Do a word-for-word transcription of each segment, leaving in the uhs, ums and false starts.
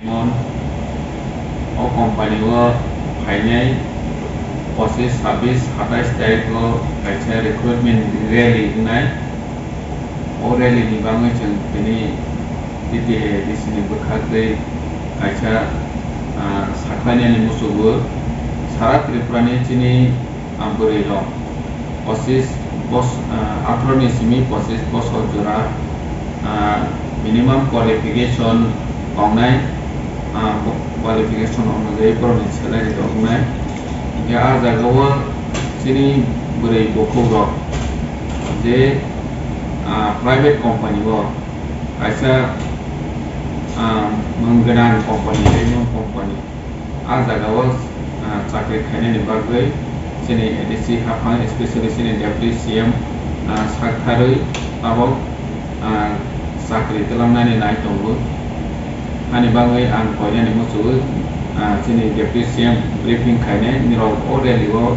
Mon, o company o phainai pochis, sabis, satais tarikh o kaisa recruitment rally wngnai. O rally ni bagwi chwng tini T T A D C ni bwkhak tei kaisa, ah, sakhlainani muchungo sara Tripura ni chini ah, bwrwi rok pochis bos-, ah, atharo ni simi pochis bosor jora, ah, minimum qualification tongnai, ah, bo-, qualification onujai borok ni salary rok wngnai. Hinkhe ah jaga o chini bwrwi bukhuk rok je, ah, private company o kaisa, ah, mung gwnang company tei mung company. Ah jaga o, ah, chakri khainani bagwi chini A D C haphang, especially chini Deputy C M, ah, saktharwi tabok, ah, chakri twlamnani nai tongo. Hani bagwi ang koinani muchungwi, ah, chini Deputy C M briefing khainai, nirok o rally o,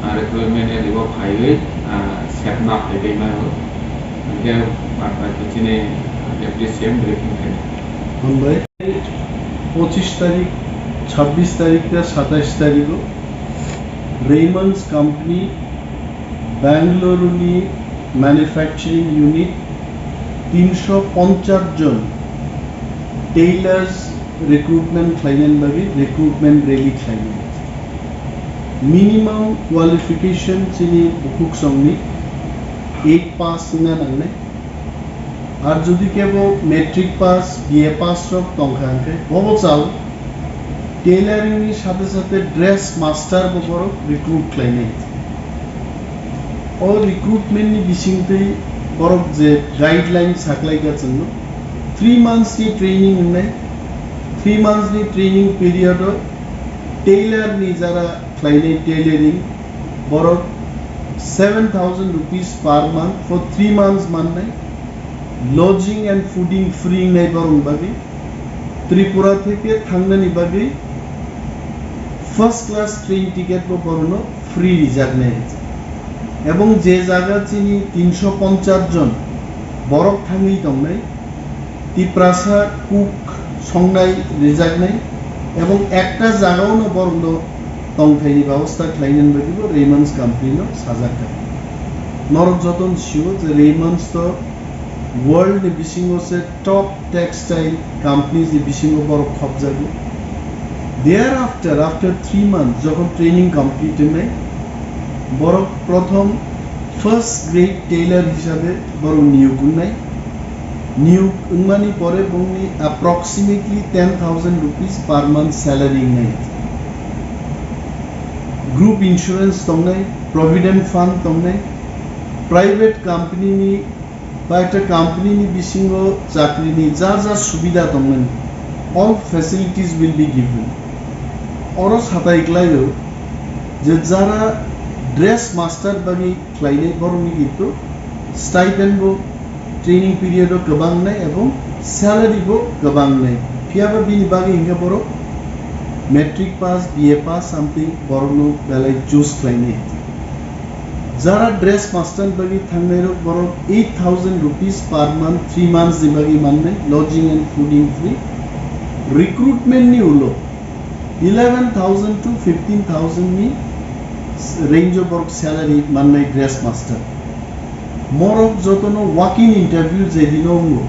ah, recruitment rally o phaiwi, ah, sepna phaibai mano. Hinkhe bad baki chini, ah, Deputy C M briefing khainai. Hambai. Pochis tarik, chabbis tarik tei satais tarikgo Raymond's Company Bangalore ni manufacturing unit tinsho ponchas jon tailors recruitment khlainani bagwi recruitment rally khlainai. Minimum qualification chini bukhuk songni eight pass wngna nangnai. Ar jodi kebo matric pass, B A pass rok tongkha hwnkhe bobo chao tailoring ni sathe sathe dress master bo borok recruit khlainai. O recruitment ni bisingtwi borok je guideline saklaikha chwngno, three months ni training wngnai, three months ni training period o tailor ni jara khlainai tailoring, borok seven thousand rupees per month for three months mannai, lodging and fooding free wngnai borokni bagwi, Tripura theke thangnani bagwi first class train ticket bo borokno free rijaknai. Ebong je jaga chini tinsho ponchas jon borok thangwi tongnai, Tiprasa cook songnai rijaknai ebong ekta jagao no borokno tongthaini babostha khlainani bagwi bo Raymond's company no sajakha. Norok jotono sio je Raymond's to world ni bisingo se top textile companies ni bisingo borok khopjago. Thereafter, after three months, jokhon training complete wngnai, borok prothom first grade tailor hisabe borok niyok wngnai. Niyok wngmani pore bongni approximately ten thousand rupees per month salary wngnai. Group insurance tongnai, provident fund tongnai, private company ni ba ekta company ni bisingo chakri ni ja ja subida tongnai, all facilities will be given. Oro satai klaio je jara dress master bagwi khlainai borokni kintu stipend bo training period o kwbang nai ebong salary bo kwbang nai. Phiyaba bini bagwi hinkhe borok matric pass, B A pass something borokno belai choose khlainai. Jara dress master bagwi thangnai rok borok eight thousand rupees per month, three months ni bagwi mannai, lodging and fooding free. Recruitment ni ulo eleven thousand to fifteen thousand ni range o borok salary mannai dress master. Morok jotono walk-in interview je dino wngo,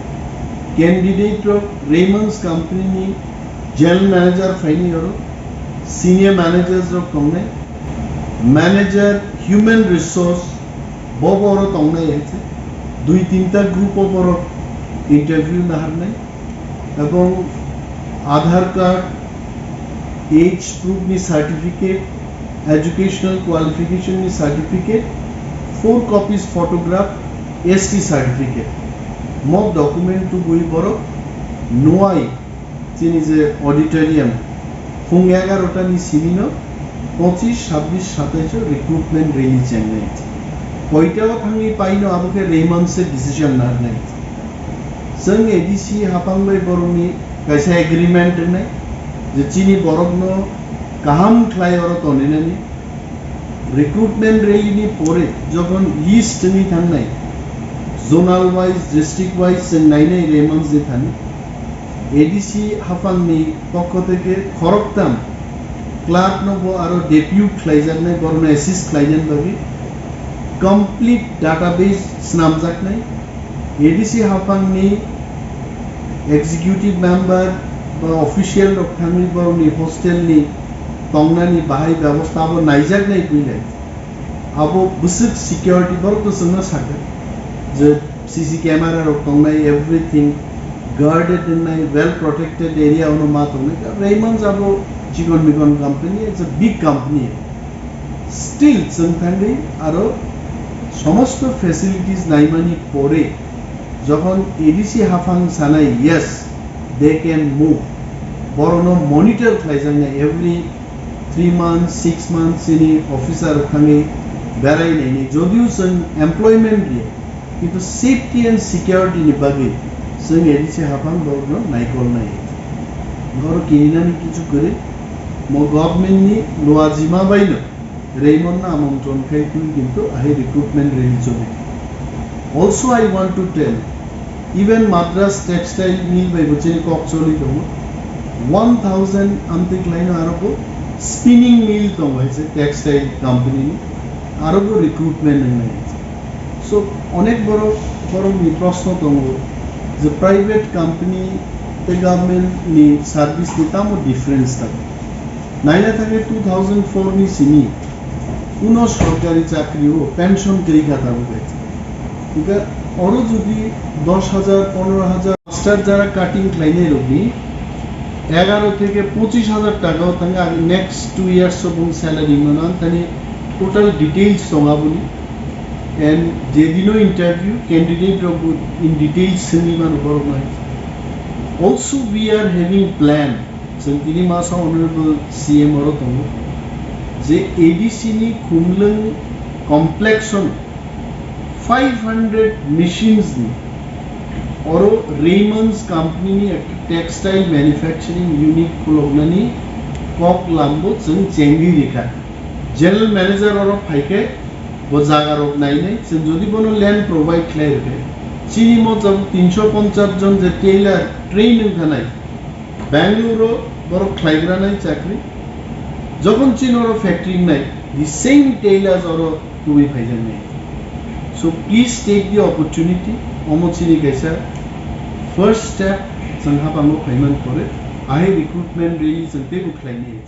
candidate rok Raymond's company ni general manager phaini oro, senior managers rok tongnai, manager human resource bo bo oro tongnai hai se, dui tinta group o borok interview naharnai. Ebong Aadhaar card, age proof ni certificate, educational qualification ni certificate, four copies photograph, S T certificate. Mo document tubui borok nuai chini je auditorium phung egarota ni simi no pochis, sabbis, satais o recruitment rally chengnai. Koita o thangwi paino abo khe Raymond se decision narnai. Chwng A D C haphang bai borokni kaisa agreement wngnai je chini borokno kaham khlai oro toninani. Recruitment rally ni pore jokhon list wngwi thangnai, zonal wise, district wise chwng nainai Raymond je thani. A D C haphangni pokho theke khoroktham clerk no bo aro depute khlaijaknai, borokno assist khlainani bagwi complete database snamjaknai. A D C haphangni executive member ba official rok thangwi borokni hostel ni tongnani bahai bebosta abo naijaknai builai. Abo bwswk security borok to chwngno sakha je C C camera rok tongnai, everything guarded wngnai, well protected area ono ma tongnai. Raymond abo chikon mikon company, it's a big company. Still chwng thangwi aro somosto facilities naimani pore jokhon A D C haphang sanai, yes, they can move, borokno monitor khlaijaknai every three months, six months chini officer rok thangwi berai naini, jodio chwng employment riya, kintu safety and security ni bagwi chwng A D C haphang borokno naikol nai. Borok kininani kichu kwrwi, mo government ni luajima baino Raymond no amontron khai twi kintu ahai recruitment rally choli. Also, I want to tell, even Madras Textile Mill bai bo chini kok choli tongo. One thousand amtwi khlaino aro bo spinning mill tongo hai se textile company ni, aro bo recruitment wngnai. So, onek borok, borok ni proshno tongo je private company tei government ni service ni tamo difference tongo. Naina thangwi two thousand four ni simi kuno sorkari chakri o pension kwrwi kha tabuk hai. Hingkhe oro jodi dos hajar, pondro hajar, master jara cutting khlainai rokni egaro theke pochish hajar taka o thangwi next two years o bung salary mano, ang thani total details tong aboni. And jedino interview candidate rok bo in details swngwi mano borok no hai. Also, we are having plan. Chwng tini masa Honorable C M oro tongo je A D C ni Khumlwng complex o five hundred machines ni oro Raymond's company ni ekta textile manufacturing unit khuloknani kok lambo chwng chengwi rikha. General manager oro phaikhe bo jaga rok nainai, chwng jodi bono land provide khlai rwkhe, chini mochab tinsho ponchash jon je tailor train wngkha nai, Bangalore o borok khlaigra nai chakri, jokhon chini oro factory wngnai, the same tailors oro tubui phaijaknai. So please take the opportunity, omo chini kaisa first step, chwng haphango phaiman pore, ahai recruitment rally chwng teibo khlainai.